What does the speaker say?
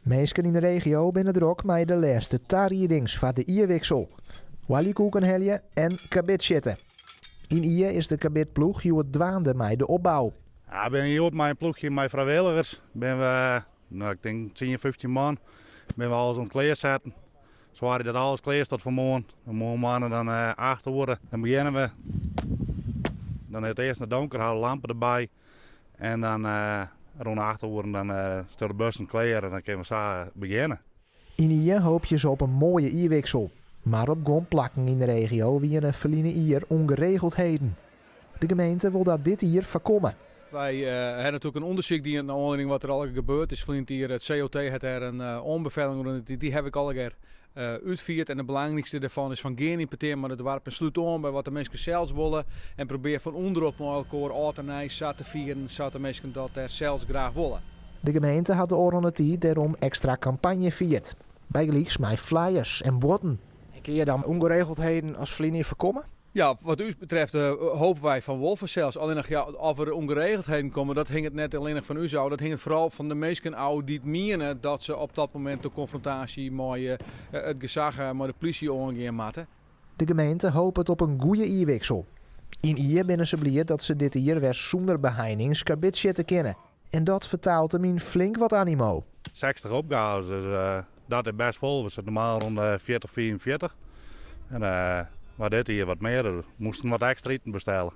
Minsken yn de regio binne drok mei de lêste tariedings foar de jierwiksel. Oaljekoeken helje en karbidsjitte. Yn Ie is de karbidploech hjoed dwaande mei de opbou. Ja, we binne hjoed mei in ploechje mei frijwilligers. Binne we, no, ik tink 10, 15 man, binne we alles oan it klearsetten. Soargje dat alles klear stiet foar moarn. Moarn dan 8 oere, dan begjinne we. Dan is it earst noch donker, hawwe de lampen derby. En dan rûn 8 oeren dan stean de bussen klear en dan kinne we sa begjinne. Yn Ie hoopje se op in moaie jierwiksel. Mar op guon plakken yn de regio wiene ferline jier ûngeregeldheden. De gemeente wol dat dit jier foarkomme. Wy ha natuerlik in ûndersyk dien nei oanlieding wat der allegear gebeurd is ferline jier. It COT hat dêr in oanbefelling oer en dy haw ik allegear útfierd. En it belangrykste dêrfan is fan gean yn petear mei de doarpen, slút oan by wat de minsken sels wolle en probear fan ûnderop mei elkoar âld en nij sa te fieren sa't de minsken dat dêr sels graach wolle. De gemeente hat de ôfrûne tiid dêrom ekstra kampanje fierd. Bygelyks mei flyers en buorden. En kinne je dan ûngeregeldheden as ferline jier foarkomme? Ja, wat ús betreft hoopje wy fan wol fansels. Allinnich ja, of der ûngeregeldheden komme, dat hinget net allinnich fan ús ôf. Dat hinget foaral fan de minsken ôf dy't miene dat se op dat momint de konfrontaasje mei it gesach, mei de plysje oangean moatte. De gemeente hopet op in goede jierwiksel. Yn Ie binne se bliid dat se dit jier wer sûnder beheinings karbidsjitte kinne. En dat fertaalt him yn flink wat animo. 60 opgaves, dus dat is best fol. We sitte normaal rûn de 40, 45. En, mar dit jier wat mear, dus we moasten wat ekstra iten bestelle.